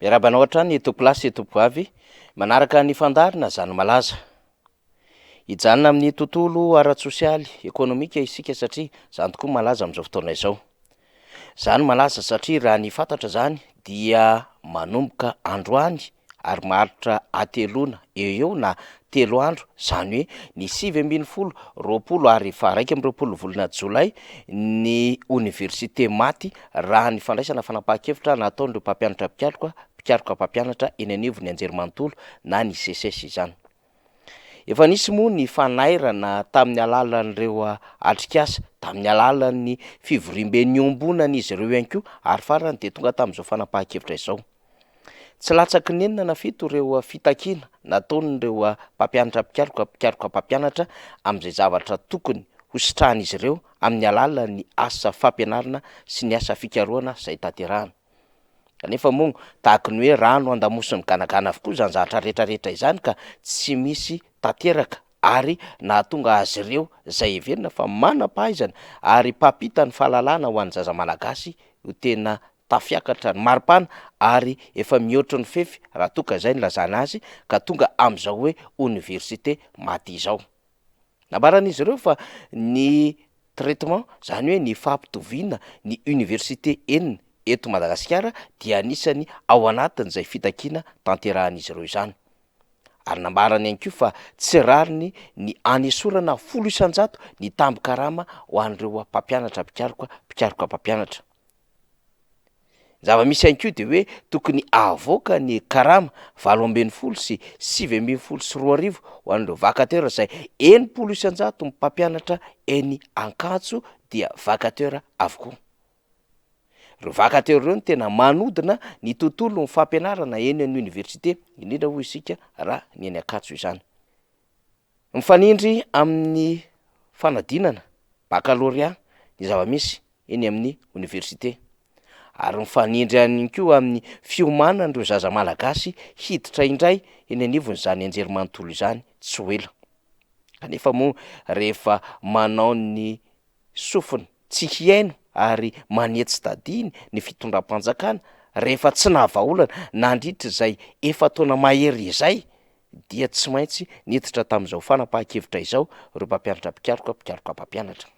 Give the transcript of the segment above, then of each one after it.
Miarahaba anao hatrany tompolahy sy tompovavy manaraka ny fandaharana Zany Malaza. Hijanona amin'ny tontolo ara-tsosialy, ekonomika isika satria izany tokoa malaza amin'izao fotoana izao. Izany malaza satria raha ny fantatra izany dia manomboka androany ary maharitra hateloana eo eo na telo andro, izany hoe ny 19, 20 ary faha 21 volana jolay ny oniversite maty raha ny fandraisana fanapahan-kevitra nataon'ireo mpampianatra mpikaroka, mpikaroka mpampianatra eny anivon'ny anjerimanontolo na ny Seces izany. Efa nisy moa ny fanairana tamin'ny alalan'ireo atrikasa, tamin'ny alalan'ny fivoriambe niombonan'izy ireo ihany koa ary farany dia tonga tamin'izao fanapahan-kevitra izao. Tsy latsaky ny enina na fito ireo fitakiana nataon'ireo mpampianatra mpikaroka, mpikaroka mpampianatra amin'izay zavatra tokony hositrahan'izy ireo amin'ny alalan'ny asa fampianarana sy ny asa fikarohana izay tanterahana. Kanefa moa tahaky ny hoe rano an-damosin'ny ganagana avokoa izany zavatra rehetra rehetra izany ka tsy misy tanteraka ary nahatonga azy ireo izay heverina fa manam-pahaizana ary mpampita ny fahalalana ho an'ny zaza malagasy ho tena tafiakatra ny maripana ary efa mihoatry ny fefy raha toa ka izay no ilazana azy ka tonga amin'izao hoe oniversite maty izao. Nambaran'izy ireo fa ny traitement, izany hoe ny fampitoviana ny université enina eto Madagasikara dia anisan'ny ao anatin'izay fitakiana tanterahan'izy ireo izany. Ary nambarany ihany koa fa tsy rariny ny anesorana 10% ny tambin-karama ho an'ireo mpampianatra mpikaroka, mpikaroka mpampianatra. Ny zava-misy ihany koa dia hoe tokony havoaka ny karama 2018 sy 2019 ho an'ireo vacataires izay 60% ny mpampianatra eny Ankatso dia vacataires avokoa. Ireo vacataires ireo no tena manodina ny tontolon'ny fampianarana eny amin'ny oniversite, indrindra hoy isika raha ny eny Ankatso izany. Mifanindry amin'ny fanadinana bakalorea ny zava-misy eny amin'ny oniversite ary mifanindry ihany koa amin'ny fiomanan'ireo zaza malagasy hiditra indray eny anivon'izany anjerimanontolo izany tsy ho ela. Kanefa moa rehefa manao ny sofiny tsy hihaino ary manetsi-tadiny ny fitondram-panjakana rehefa tsy nahavaolana nandritra izay efa-taona mahery izay dia tsy maintsy niditra tamin'izao fanapahan-kevitra izao ireo mpampianatra mpikaroka, mpikaroka mpampianatra.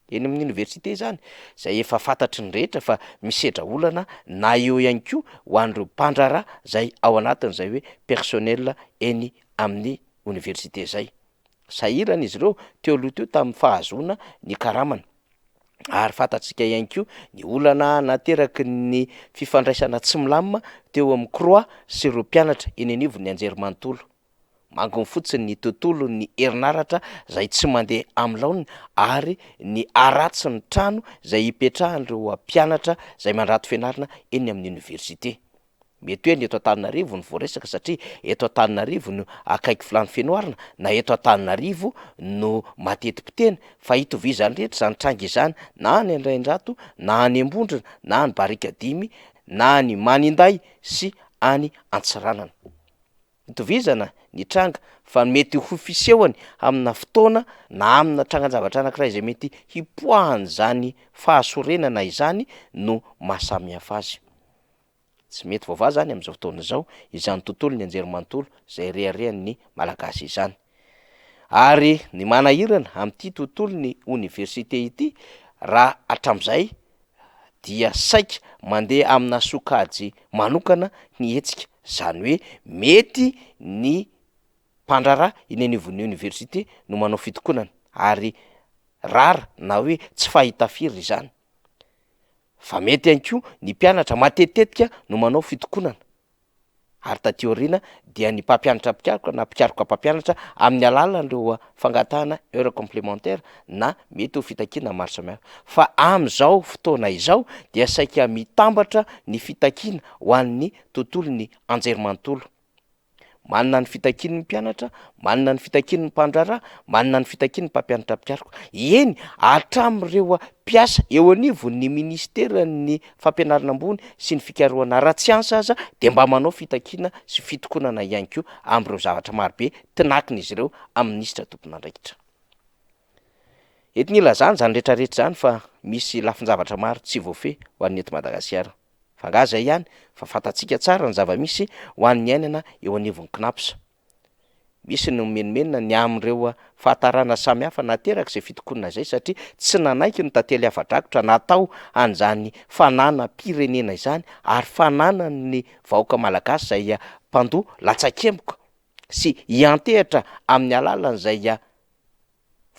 Eny amin'ny oniversite izany, izay efa fantatry ny rehetra fa misedra olana na eo ihany koa ho an'ireo mpandraharaha izay ao anatin'izay hoe personnel eny amin'ny oniversite izay. Sahirana izy ireo teo aloha teo tamin'ny fahazoana ny karamany. Ary fantatsika ihany koa ny olana nateraky ny fifandraisana tsy milamina teo amin'ny Croix sy ireo mpianatra eny anivon'ny anjerimanontolo. Manginy fotsiny ny tontolon'ny herinaratra izay tsy mandeha amin'ny laoniny ary ny haratsin'ny trano izay ipetrahan'ireo mpianatra izay mandrato fianarana eny amin'ny oniversite. Mety hoe ny eto Antananarivo no voaresaka satria eto Antananarivo no akaiky vilany fenoarina na eto Antananarivo no mateti-piteny fa itovizan'ny rehetra izany tranga izany na any Andrainjato na any Ambondrona na any Barikadimy na any Maninday sy any Antsiranana. Itovizana ny tranga fa ny mety ho fisehony amina fotoana na amina trangan-javatra anankiray izay mety hipoahan'izany fahasorenana izany no mahasamihafa azy. Tsy mety voavaha izany amin'izao fotoana izao izany tontolon'ny anjerimanontolo izay reharehan'ny Malagasy izany. Ary ny manahirana amin'ity tontolon'ny oniversite ity raha hatramin'izay dia saika mandeha amina sokajy manokana ny hetsika, izany hoe mety ny mpandraharaha eny anivon'ny oniversite no manao fitokonana ary rara na hoe tsy fahita firy izany. Fa mety ihany koa ny mpianatra matetitetika no manao fitokonana ary taty aoriana dia ny mpampianatra mpikaroka na mpikaroka mpampianatra amin'ny alalan'ireo fangatahana heure complémentaire na mety ho fitakiana maro samihafa. Fa amin'izao fotoana izao dia saika mitambatra ny fitakiana ho an'ny tontolon'ny anjerimanontolo. Manana ny fitakiany ny mpianatra, manana ny fitakiany ny mpandraharaha, manana ny fitakiany ny mpampianatra mpikaroka. Eny, hatramin'ireo mpiasa eo anivon'ny minisiteran'ny fampianarana ambony sy ny fikarohana ara-tsiansa aza dia mba manao fitakiana sy fitokonana ihany koa amin'ireo zavatra marobe tinakin'izy ireo amin'ny minisitra tompon'andraikitra. Entina ilazana izany rehetrarehetra izany fa misy lafin-javatra maro tsy voafehy ho an'ny eto Madagasikara. Fa angaha zay ihany fa fantatsika tsara ny zava-misy ho an'ny iainana eo anivon'ny Cnaps. Misy ny mimenomenona ny amin'ireo fahatarana samihafa naterak'izay fitokonana izay satria tsy nanaiky ny tantely afa-drakotra natao an'izany fananam-pirenena izany ary fananan'ny vahoaka malagasy izay mpandoa latsakemboka sy hiantehatra amin'ny alalan'izay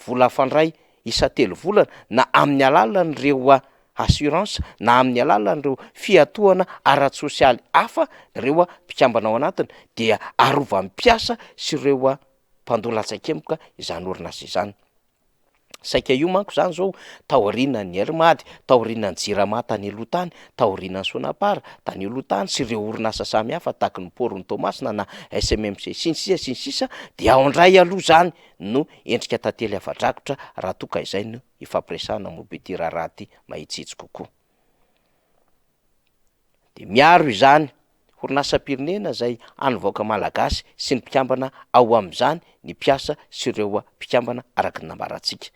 vola fandray isan-telo volana na amin'ny alalan'ireo assurance na amin'ny alalan'ireo fiantohana ara-tsosialy hafa ireo mpikambana ao anatiny dia arovan'ny mpiasa sy ireo mpandoa latsakemboka izany orinasa izany. Saika io manko izany izao taorianan'ny Air Mad, taorianan'ny Jirama tany aloha tany, taorianan'ny Sonapar tany aloha tany sy ireo orinasa samihafa tahaky ny Port-n'i Toamasina na SMMC sy ny sisa sy ny sisa dia ao indray aloha izany no endrika tantely afa-drakotra raha toa ka izay no ifampiresahana momba ity raharaha ity mahitsihitsy kokoa. Dia miaro izany orinasam-pirenena izay an'ny vahoaka malagasy sy ny mpikambana ao amin'izany ny mpiasa sy ireo mpikambana araka ny nambarantsika.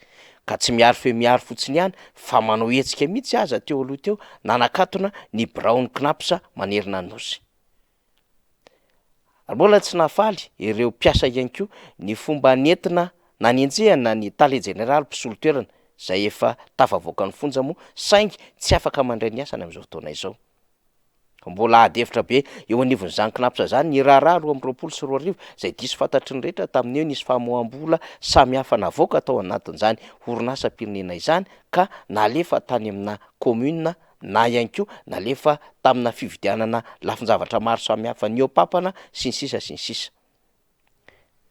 Ka tsy miaro feo miaro fotsiny ihany fa manao hetsika mihitsy aza teo aloha teo nanakatona ny biraon'ny Cnaps manerana ny Nosy. Ary mbola tsy nahafaly ireo mpiasa ihany koa ny fomba nentina nanenjehana ny tale jeneraly mpisolo toerana izay efa tafavoaka ny fonja moa saingy tsy afaka mandray ny asany amin'izao fotoana izao. Mbola ady hevitra be eo anivon'izany Cnaps izany ny raharaha 2022 izay diso fantatry ny rehetra tamin'ny hoe nisy famoaham-bola samihafa navoaka tao anatin'izany orinasam-pirenena izany ka nalefa tany amina commune na ihany koa nalefa tamina fividianana lafin-javatra maro samihafa nihoa-pampana sy ny sisa sy ny sisa.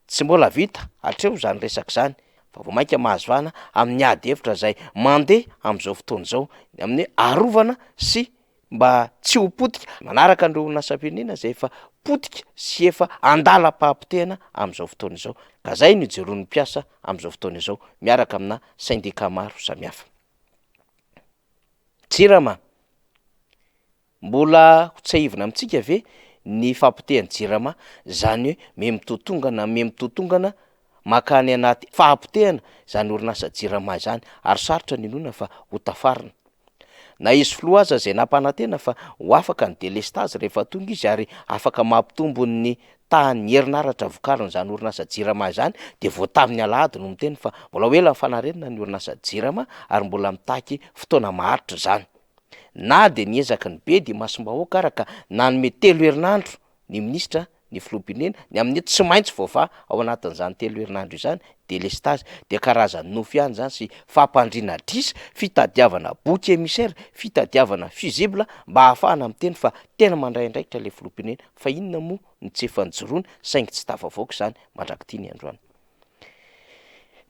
Tsy mbola vita hatreo izany resaka izany fa vao mainka mahazo vahana amin'ny ady hevitra izay mandeha amin'izao fotoana izao ny amin'ny hoe arovana sy mba tsy ho potika manaraka an'ireo orinasam-pirenena izay efa potika sy efa andalam-pahapotehana amin'izao fotoana izao ka izay no ijoroan'ny mpiasa amin'izao fotoana izao miaraka amina sendika maro samihafa. Jirama, Mbola ho tsiahivina amintsika ve ny fahapotehan'ny Jirama, izany hoe miha-mitotongana miha-mitotongana mankany anaty fahapotehana izany orinasa Jirama izany ary sarotra ny inoana fa ho tafarina. Na izy filoha aza izay nampanantena fa ho afaka ny delestazy rehefa tonga izy ary afaka mampitombo ny tahan'ny herinaratra vokarin'izany orinasa Jirama izany dia vao tamin'ny alahady no miteny fa mbola ho ela ny fanarenana ny orinasa Jirama ary mbola mitaky fotoana maharitra izany. Na dia niezaka ny be dia imasom-bahoaka ara ka nanome telo herinandro ny minisitra ny filoham-pirenena ny amin'ny hoe tsy maintsy voavaha ao anatin'izany telo herinandro izany delestazy dia karazan'ny nofy ihany izany sy fampandriana adrisa, fitadiavana bouc émissaire, fitadiavana fusible mba hahafahana miteny fa tena mandray andraikitra ilay filoham-pirenena Fa inona moa no tsy efa nijoroana saingy tsy tafavoaka izany mandrak'ity ny androany.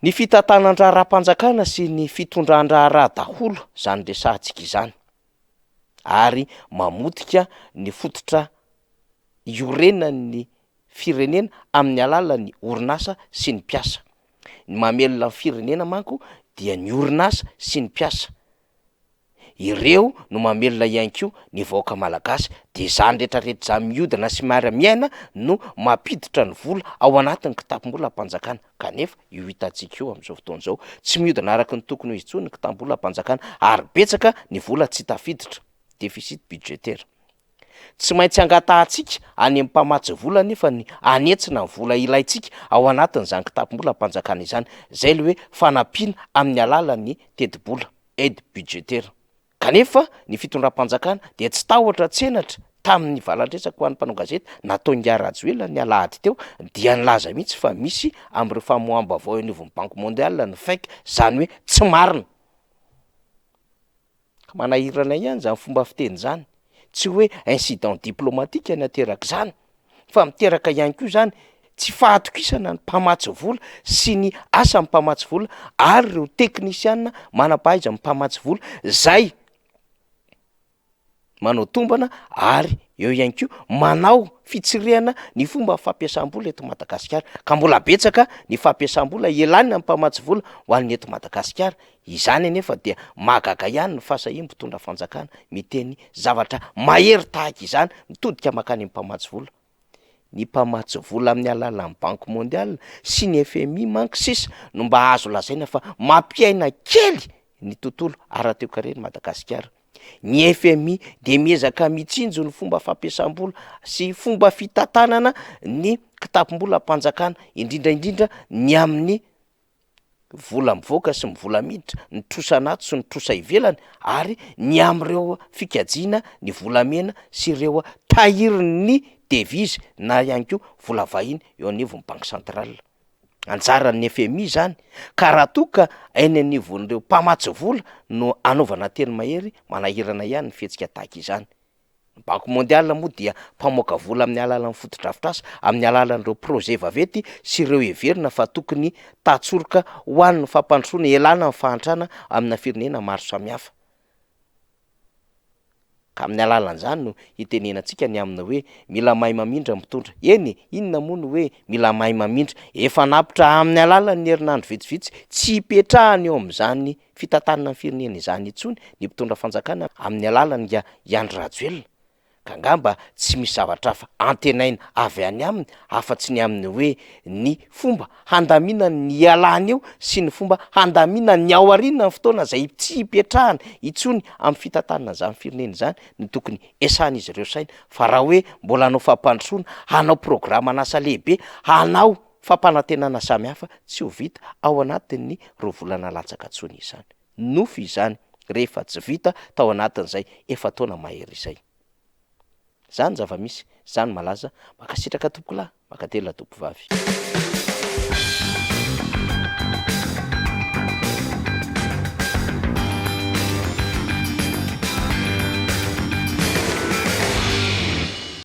Ny fitantanan-draharaham-panjakana sy ny fitondran-draharaha daholo izany resahantsika izany ary mamotika ny fototra iorenan'ny firenena amin'ny alalan'ny orinasa sy ny mpiasa. Ny mamelona ny firenena manko dia ny orinasa sy ny mpiasa. Ireo no mamelona ihany koa ny vahoaka malagasy, dia izany rehetra rehetra izany mihodina sy miara miaina no mampiditra ny vola ao anatin'ny kitapom-bolam-panjakana, kanefa io hitantsika io amin'izao fotoana izao, tsy mihodina araka ny tokony ho izy intsony ny kitam-bolam-panjakana ary betsaka ny vola tsy tafiditra, déficit budgétaire. Tsy maintsy angatahantsika any amin'ny mpamatsy vola anefa ny hanetsina ny vola ilaintsika ao anatin'izany kitapom-bolam-panjakana izany, izay ilay hoe fanampiana amin'ny alalan'ny tetibola. aide budgétaire. Kanefa ny fitondram-panjakana dia tsy tahotra tsenatra tamin'ny valan-dresaka ho an'ny mpanao gazety nataon'ingahy Rajoelina ny alahady teo dia nilaza mihitsy fa misy amin'ireo famoaham-baovao eo anivon'ny Banque mondiale ny fake, izany hoe tsy marina. Ka manahirana ihany izany fomba fiteny izany. Tsy hoe incident diplomatique ny aterak'izany fa miteraka ihany koa izany tsy fahatokisana ny mpamatsy vola sy ny asan'ny mpamatsy vola ary ireo teknisiana manam-pahaizan'ny mpamatsy vola zay manao tombana ary eo ihany koa manao fitsirihana ny fomba fampiasam-bola eto Madagasikara ka mbola betsaka ny fampiasam-bola ilaina ny mpamatsy vola ho an'ny eto Madagasikara Izany anefa dia mahagaga ihany ny fahasahian'ny mpitondra fanjakana miteny zavatra mahery tahaka izany mitodika mankany amin'ny mpamatsy vola. Ny mpamatsy vola amin'ny alalan'ny Banque mondiale sy ny FMI manko sisa no mba azo lazaina fa mampiaina kely ny tontolo ara-toekaren'i Madagasikara. Ny fmi dia miezaka mitsinjo ny fomba fampiasam-bola sy fomba fitantanana ny kitapom-bolam-panjakana, indrindra indrindra ny amin'ny vola mivoaka sy ny vola miditra, ny trosa anaty sy ny trosa ivelany ary ny amin'ireo fikajiana ny volamena sy ireo tahirin'ny devise na ihany koa vola vahiny eo anivon'ny banque centrale. Anjaran'ny fmi izany ka raha toa ka eny anivon'ireo mpamatsy vola no anaovana teny mahery, manahirana ihany ny fihetsika tahaka izany. Ny Banque mondiale moa dia mpamoaka vola amin'ny alalan'ny fotodrafitrasa, amin'ny alalan'ireo projet vaventy sy ireo heverina fa tokony tantsoroka ho an'ny fampandrosoana hialana amin'ny fahantrana amina firenena maro samihafa. Ka amin'ny alalan'izany no hitenenantsika ny amina hoe mila mahay mamindra ny mpitondra. Eny e, inona moa no hoe mila mahay mamindra? Efa napitra amin'ny alalan'ny herinandro vitsivitsy tsy hipetrahany eo amin'izany fitantanana ny firenena izany intsony ny mpitondra fanjakana amin'ny alalan'ingahy Andry Rajoelina, ka angamba tsy misy zavatra hafa antenaina avy any aminy afa-tsy ny amin'ny hoe ny fomba handaminany ny hialany eo sy ny fomba handaminany ny aorianan'ny fotoana izay tsy hipetrahany intsony amin'ny fitantanana izany firenena izany no tokony esahan'izy ireo saina fa raha hoe mbola hanao fampandrosoana, hanao programan'asa lehibe, hanao fampanantenana samihafa tsy ho vita ao anatin'ny roa volana latsaka intsony izany. Nofy izany rehefa tsy vita tao anatin'izay efa-taona mahery izay. Izany zava-misy, izany malaza. Mankasitraka tompokolahy, mankatelina tompovavy.